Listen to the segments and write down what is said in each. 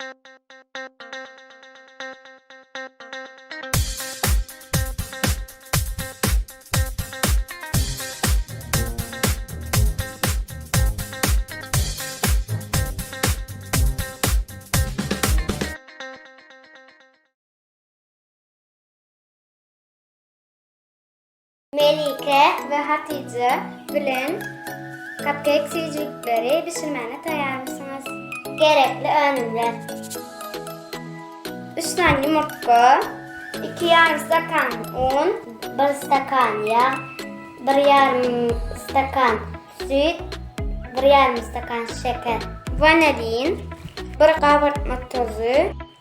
Melike we Hatyja bilen kapkeýk süýjülikleri bişirmäne taýýarmysyňyz? Gerekli önümler. 3 sany ýumurtga, 2 ýarym stakan un, 1 stakan ýag, 1 ýarym stakan süýt, 1 ýarym stakan şeker, wanilin, 1 gabartma tuzy.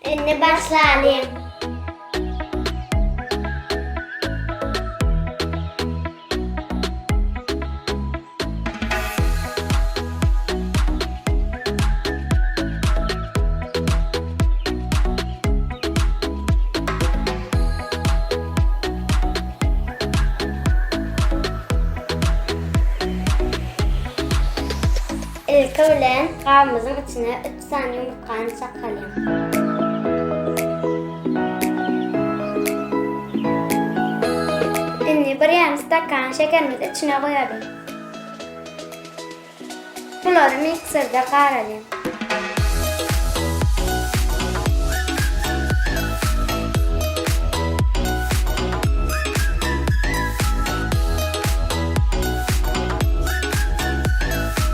Indi başlalyň. Ilki bilen gabymyzyň içine üç sany ýumurtgany çakalyň. Indi bir ýarym stakan şekerimizi içine goýalyň. Bulary mikserde garalyň.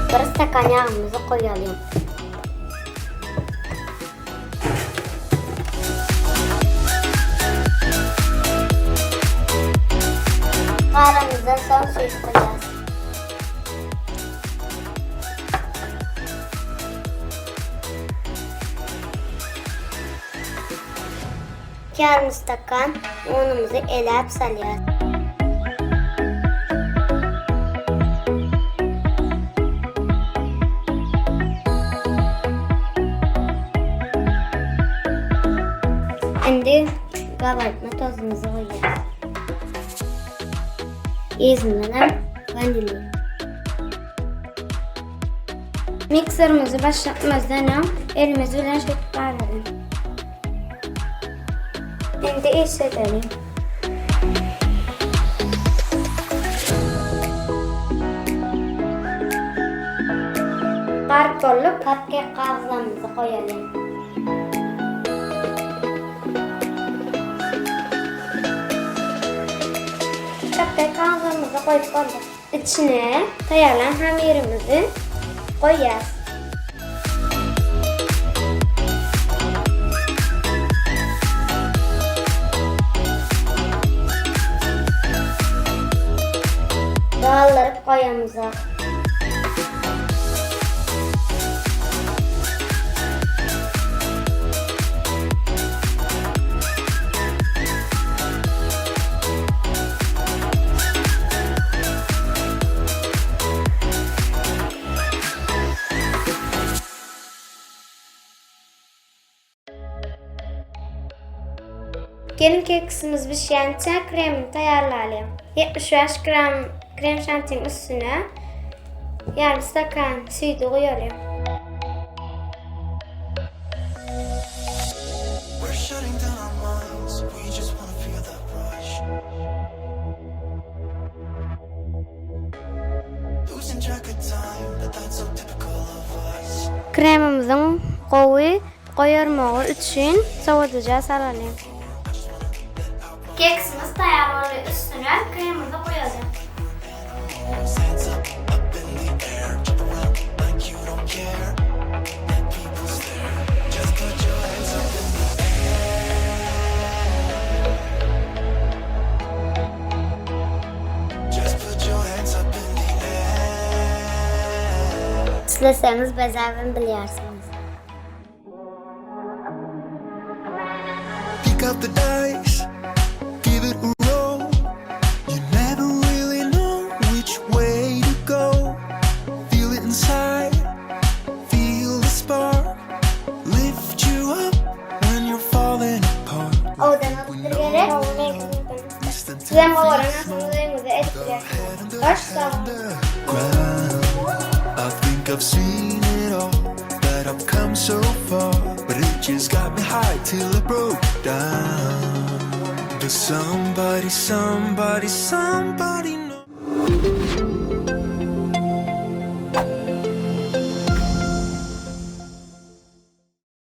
Bir stakan ýagymyzy goýalyň. Garamyzdan soň süýt goýýas. Ýarym stakan unumyzy eläp salýas. Indi gabartma tozumyzy goýýas. Yzyndanam wanilin. Mikserimizi başlatmazdan öň elimiz bilen şeýdip garalyň. Indi işledeliň. Garyp bolduk, kapkek gabyzlarymyzy goýalyň. Kapkek gabyzlarymyzy goýup bolduk. Içine taýýarlan hamyrymyzy goýýas. Dolduryp goýamyzok. Gelin keksimiz bişýänçä kremini taýýarlalyň. 75 gram krem şantiň üstüne ýarym stakan süýdi guýalyň. Kremimiziň gowy goýarmagy üçin sowadyja salalyň. Keksimiz taýýar boldy, üstüne kremimizi guýalyň. Isleseňiz bezäbem bilýärsiňiz. Pick up the dice, give it a roll. You never really know which way to go. Feel it inside, feel the spark. Lift you up when you're falling apart. Owadan bolupdyr gerek. Sizem gowaran asyňyz öýüňizde edip bilersiňiz. Hoş sag boluň. I think I've seen it all, but I've come so far. But it. Just got me high till I broke down. But somebody, somebody, somebody.